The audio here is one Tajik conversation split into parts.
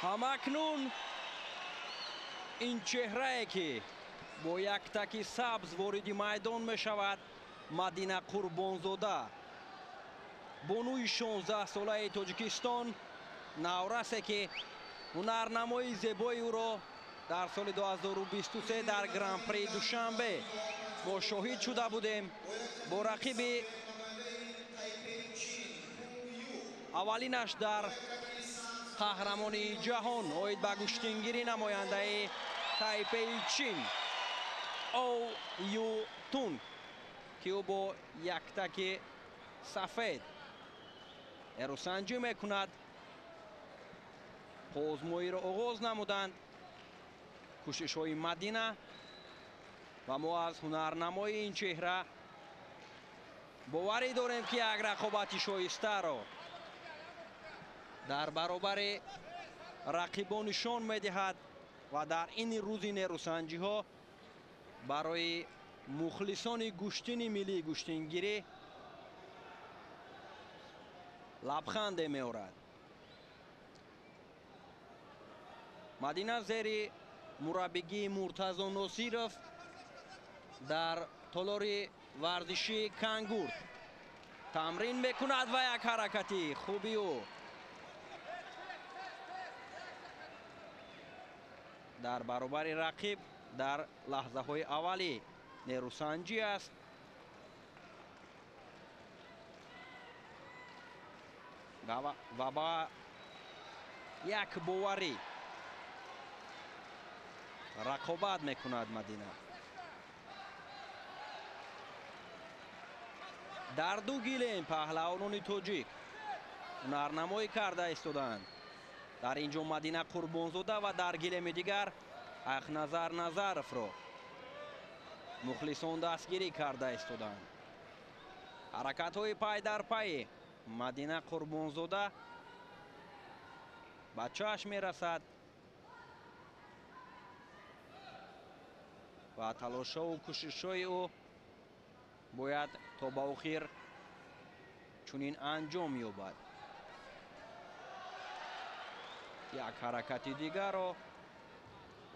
Ҳамакнун ин чеҳрае ки бо як таки сабз вориди майдон мешавад, Мадина Қурбонзода, бонуи 16-солаи Тоҷикистон, наврасе ки ҳунарнамои зебои ӯро дар соли 2023 дар Гран-при Душанбе мо шоҳид шуда будем, бо рақиби аввалинаш дар қаҳрамонии ҷаҳон оид ба гӯштингирӣ намояндаи Тайпеи Чин Оу Ю Тунг, ки ӯ бо яктаки сафед эросанҷӣ мекунад. Озмоиро оғоз намуданд кӯшишҳои Мадина ва мо аз ҳунарнамои ин чеҳра боварӣ дорем, ки як рақобати шоистаро дар баробари рақибон нишон медиҳад ва дар ин рӯзи нерӯсанҷиҳо барои мухлисони гӯштини миллии гӯштингирӣ лабханде меорад. Мадина зери мураббигии Муртазо Носиров дар толори варзишии Кангурд тамрин мекунад ва як ҳаракати хуби ӯ дар баробари рақиб дар лаҳзаҳои аввали нерӯсанҷӣ аст. Ва ба як боварӣ рақобат мекунад Мадина. Дар ду гилем паҳлавонони тоҷик ҳунарнамоӣ карда истодаанд. Дар ин ҷо Мадина Қурбонзода ва дар гилеми дигар Ақназар Назаровро мухлисон дастгирӣ карда истодаанд. Ҳаракатҳои пай дар пайи Мадина Қурбонзода ба чашм мерасад ва талошҳову кӯшишҳои ӯ бояд то ба охир чунин анҷом ёбад. Як ҳаракати дигарро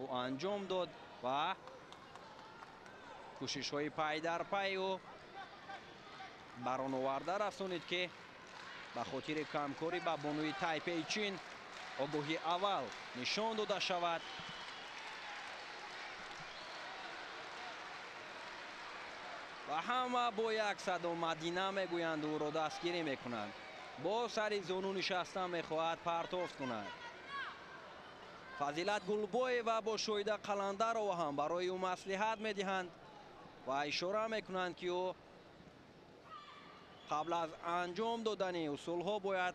ӯ анҷом дод ва кӯшишҳои пай дар пай ӯ бар он оварда расонид, ки ба хотири камкорӣ ба бонуи Тайпеи Чин огоҳи аввал нишон дода шавад. Ва ҳама бо як садо Мадина мегӯянд, ӯро дастгирӣ мекунанд. Бо сари зону нишаста мехоҳад партофт кунад. Фазилат Гулбоева бо Шоида Қаландарова ҳам барои ӯ маслиҳат медиҳанд ва ишора мекунанд, ки ӯ қабл аз анҷом додани усулҳо бояд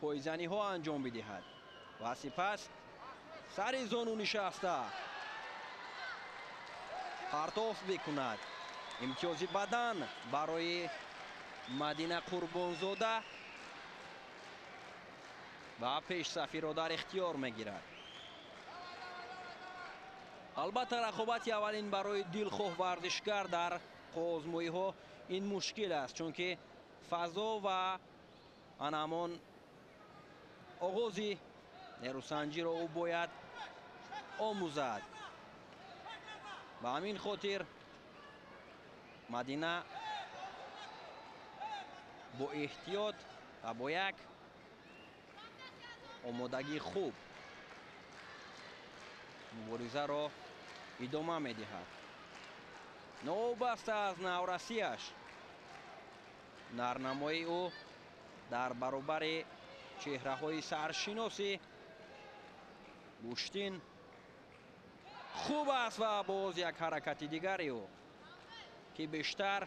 пойзаниҳо анҷом бидиҳад ва сипас сари зону нишаста партофт бикунад. Имтиёзи бадан барои Мадина Қурбонзода ва пешсафиро дар ихтиёр мегирад. Албатта рақобати аввалин барои дилхоҳ варзишгар дар озмоиҳо ин мушкил аст, чунки фазо ва анамон оғози нерӯсанҷиро ӯ бояд омӯзад. Ба ҳамин хотир Мадина бо эҳтиёт ва бо як омодагии хуб муборизаро идома медиҳад. Новобаста аз наврасиаш, ҳунарнамоии ӯ дар баробари чеҳраҳои саршиноси гӯштин хуб аст ва боз як ҳаракати дигари ӯ, ки бештар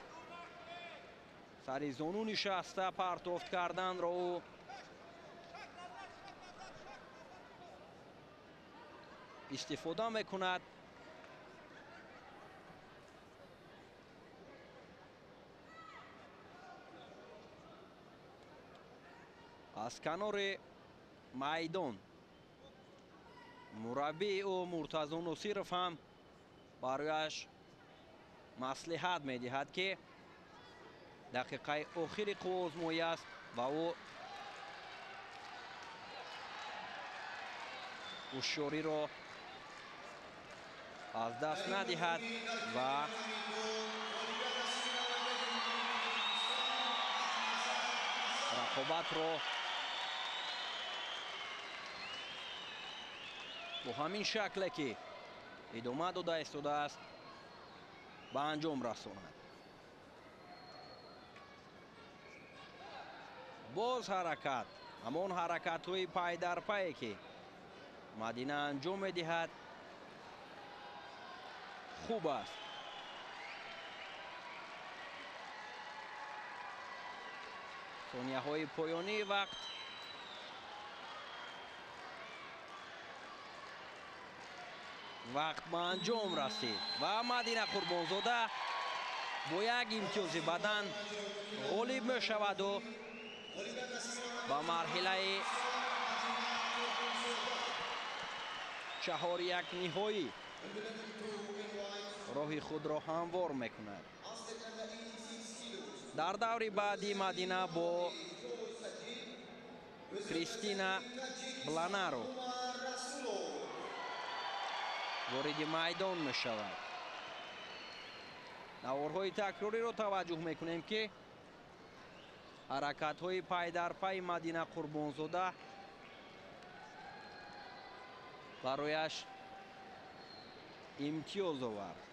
сари зону нишаста партофт карданро ӯ истифода мекунад. Аз канори майдон мураббии ӯ Муртазо Носиров ҳам барояш маслиҳат медиҳад, ки дақиқаи охири қувваозмоӣ аст ва ӯ Ҳушёриро аз даст надиҳад ва рақобатро бо ҳамин шакле ки идома дода истодааст ба анҷом расонад. Боз ҳаракат, ҳамон ҳаракатҳои пайдарпае ки Мадина анҷом медиҳад хуб аст. Сонияҳои поёнии вақт вақт ба анҷом расид ва Мадина Қурбонзода бо як имтиёзи бадан ғолиб мешаваду ба марҳилаи чаҳоряк ниҳоӣ роҳи худро ҳамвор мекунад. Дар даври баъдӣ Мадина бо Кристина Бланаро вориди майдон мешавад. Наворҳои такрориро таваҷҷӯҳ мекунем ки ҳаракатҳои пайдарпайи Мадина Қурбонзода барояш имтиёз овард.